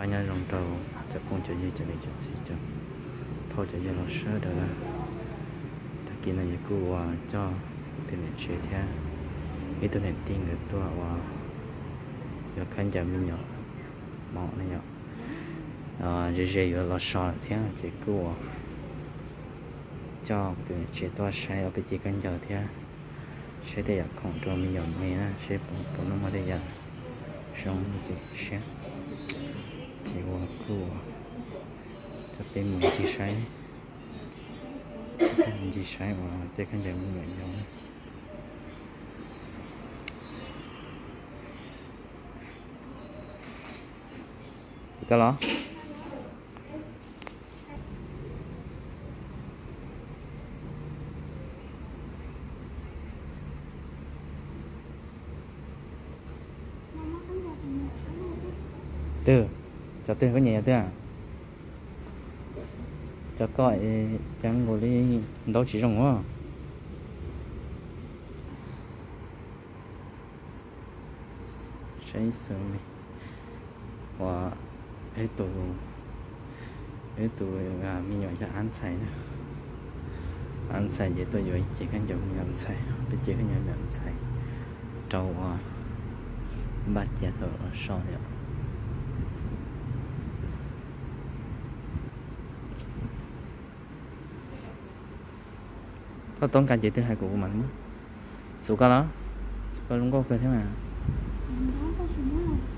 Nyob zoo rau cov phooj cov ywg, cov niam cov txiv, cov phauj cov yawg laus sawv daws na. Tag kis no yog kuj ua coj tus niam tsev thiab ib tug niam tij nkawd tuaj ua yuav khaub ncaws me nyuam mom ne yom. Ze ze yuav los so thiab ces kuj ua coj tus niam tsev tuaj saib ob peb cev khaub ncaws thiab saib tej yam khoom rau me nyuam me na, seb puas muaj tej yam zoo ntxim siab. Ces ua kuj ua coj peb mus ncig saib, ncig saib ua tej khaub ncaws me nyuam yau. Koj los? Twg? Cov twg koj nyiam yog twg? Cov koj cas nkaus li ntaub tsis zoo a. Saib xwb li, ua ib tug, ib tug me nyuam yog ab ntxhais na. Ab ntxhais ces tuaj yuav ib cev khaub ncaws me nyuam ntxhais, peb cev khaub ncaws me nyuam ntxhais rau ua npaj cia thaum so yom. Koj toob kas ces twg hais kuv kuv mam li muab. Xub koj los? Xub koj zoo nkauj kawg thiab mas.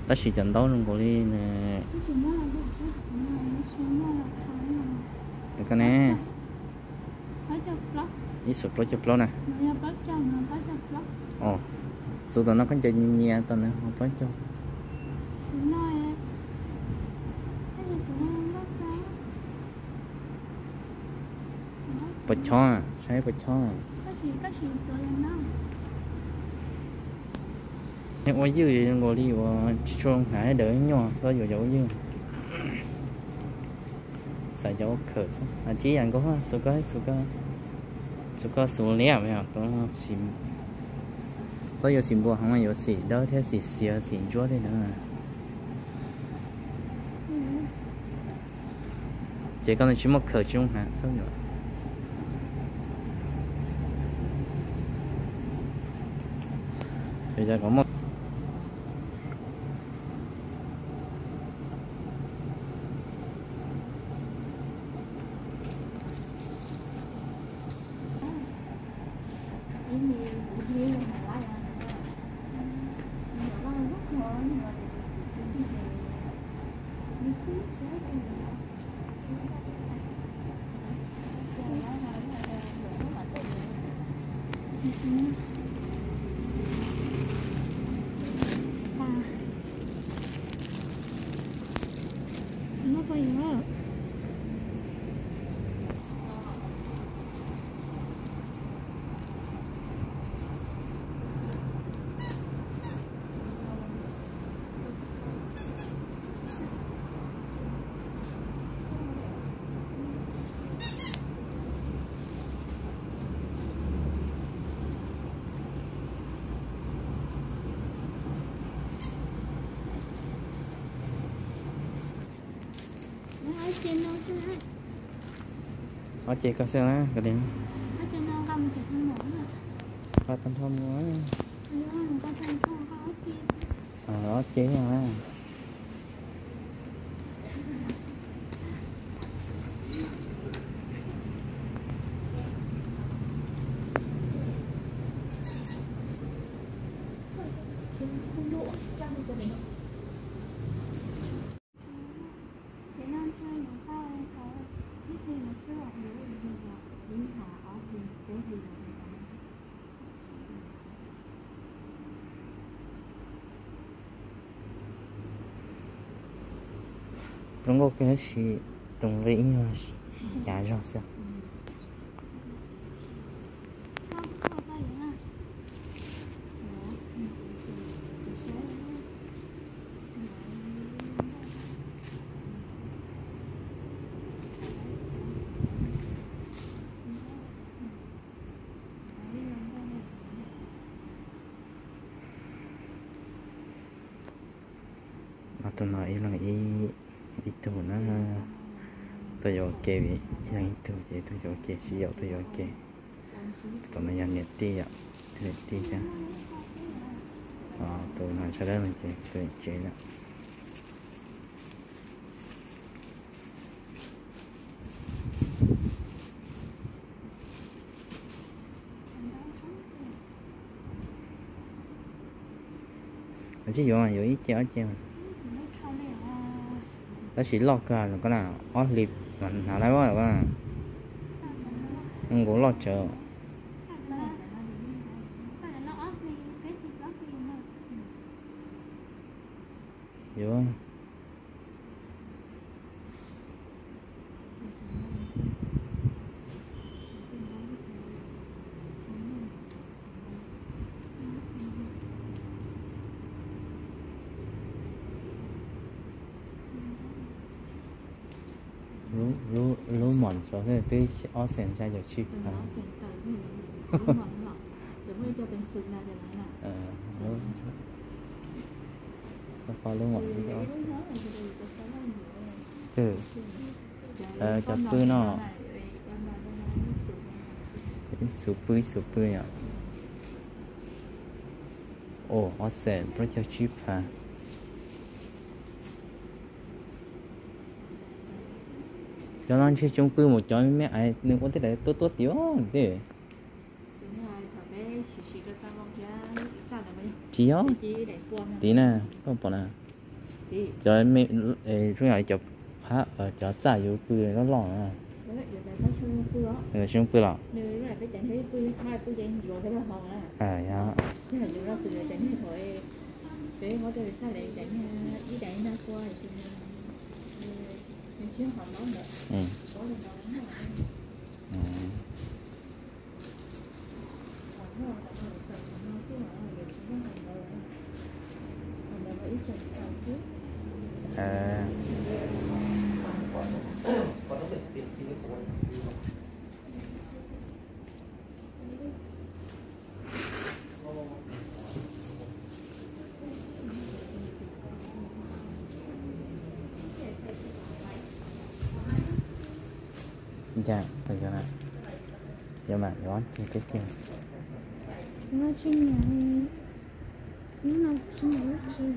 Tab sis cov ntaub zoo nkaus li nws. Koj ne? Ib xus plaub caug plaub na. Os, txuv tom no khaub ncaws nyias nyias tom no plaub caug. Puas chob, saib puas chob. Ua ywj zoo nkaus li uas tsis tshua hnav dawb nyuag, koj yuav cov ua ywj. Xav cov ua khawm xwb, tib yam nkaus, xub koj, xub koj, xub koj xub liab, txhob yuav xim npua heev, yuav xim dawb thiab xim xiav xim ntsuab thiab na. Ces koj tsis muaj khawm tsis zoo hnav. Ob cev koj xwb na, koj tias nqa tag nrho mus. Ob cev na. Zoo nkauj kawg tab sis tus nqi ib nyuag cav zog xwb. Tus no ib leeg ib Tug na, tuaj yuav ua ke, ib leeg ib tug ces tuaj yuav ua ke, sib yaum tuaj yuav ua ke. Tus no yog niam tij yom, niam tij thiab. Tus no sawv daws no ces tus tsev lawm. Tsis yuav, yuav ib ce ob ce. Tab sis loj kawg koj na, ob hlis hnav laib os koj na. Nkaus loj tsawv. Yuav. Lub mom xov xwb twb ob xees xya caum tsib phav. Lub mom, cov pw no, ib xus pw ib xus pw yom. Ua ob xees plaub caug tsib phav. Cov no ntshe tsoom pw mus cov me me ais nws ua tej daim tuab tuab tim tej. Tsis yog, tim na, koj pom na. Cov me, zoo yam cov, cov txaj yuav pw loj loj na. Tsis zoo pw los. Ntag, yog mas yuav ceg ceg ceg. Lub no tsis niam li, lub no tsis niam lub tsis,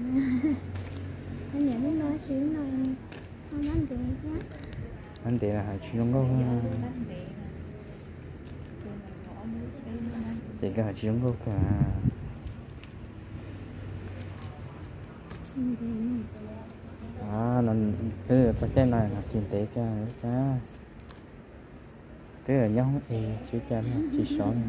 niam lub no tsis lub no, ho nab ntev thiab. Nab ntev los hais tsis zoo nkauj. Ces koj hais tsis zoo nkauj kawg. Twb txog caij no cig ntev kawg. Twb nyob hoob es tsis cas li, tsis sov li.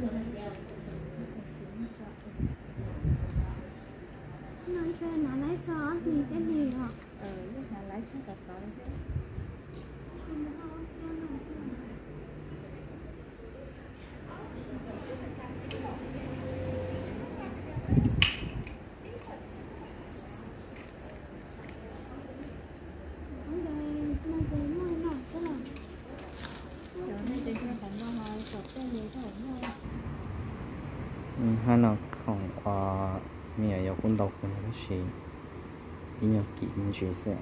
Hab no khoom uas me nyuam yaus kuj ntau kawg tab sis ib nyuag kim me ntsis xwb.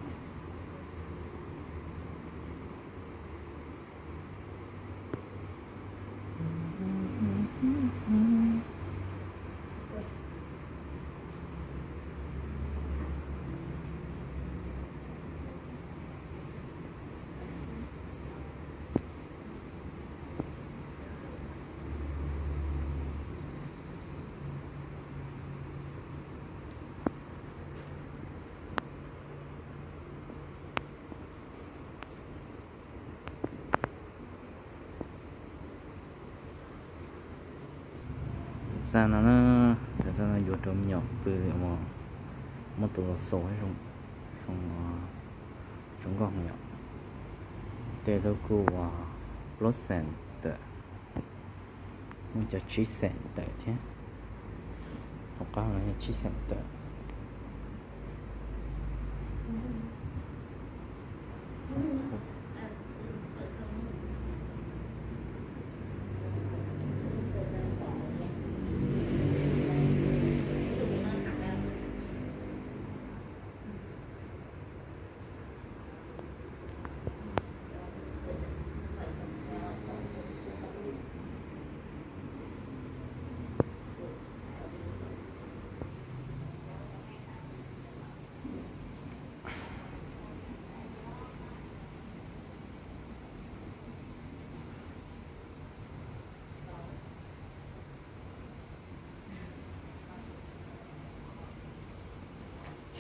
Txaj no na, yuav rau me nyuam pw, muab tus los xaus zoo, zoo nkauj yom. Tej lub kuj uas plaub xees tawm, muaj cov tsib xees tawm thiab. Hauv qab no yog tsib xees tawm.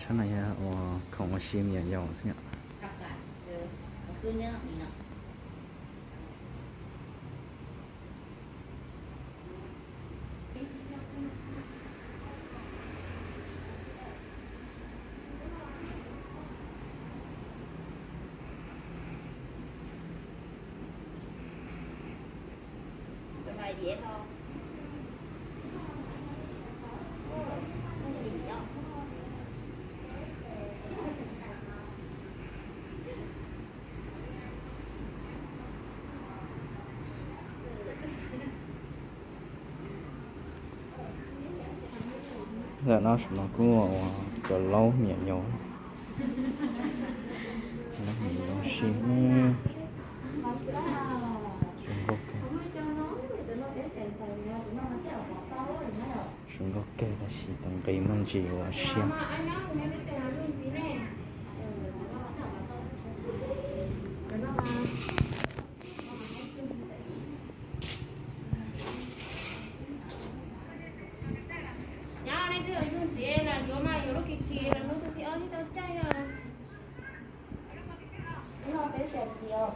Sab no yog ua khoom ua si me nyuam yaus xwb. Ntawm no saum no kuj ua cov laub me nyuam yaus, laub me nyuam yaus si. Zoo nkauj kawg, zoo nkauj kawg tab sis tus nqi muaj ntsis ua siab. Nyab, nej twb yuav yug ntxiv los yuav mas, yuav lub kim kim los hnub twb thib ob thib rau caij os.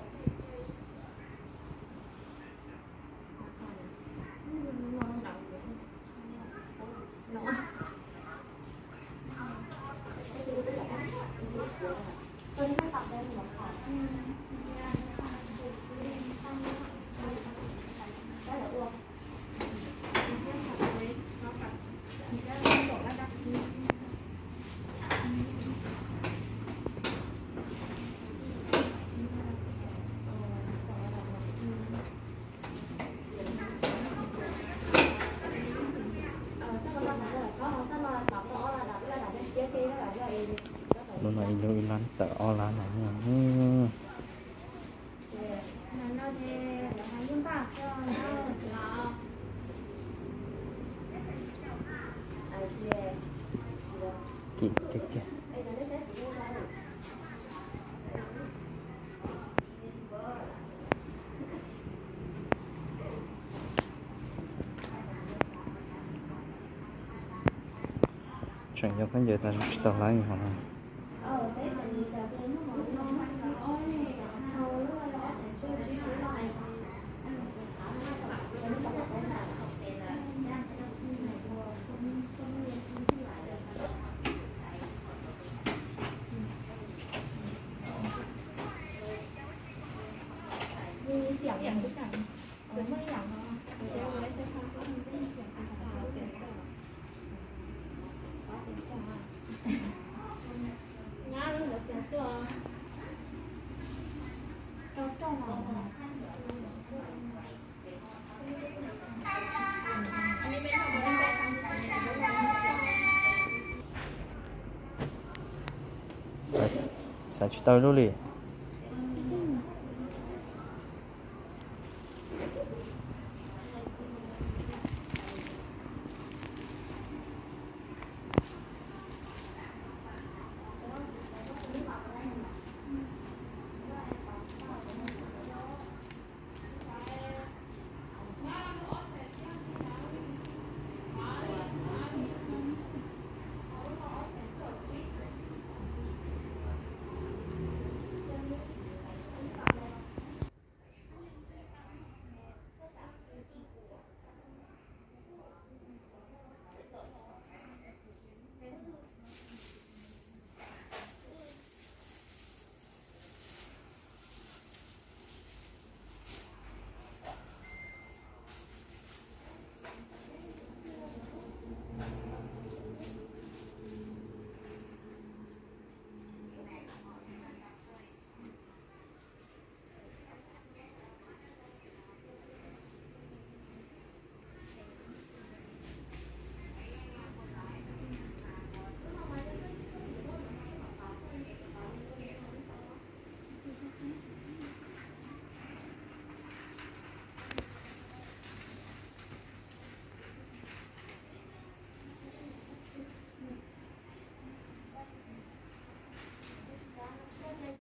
Lub no ib lub ib lab tawm ob lab no. Kim kiag kiag. Tseem yog khaub ncaws tsis tau hlab li hov no. Xav tsis tau lub li.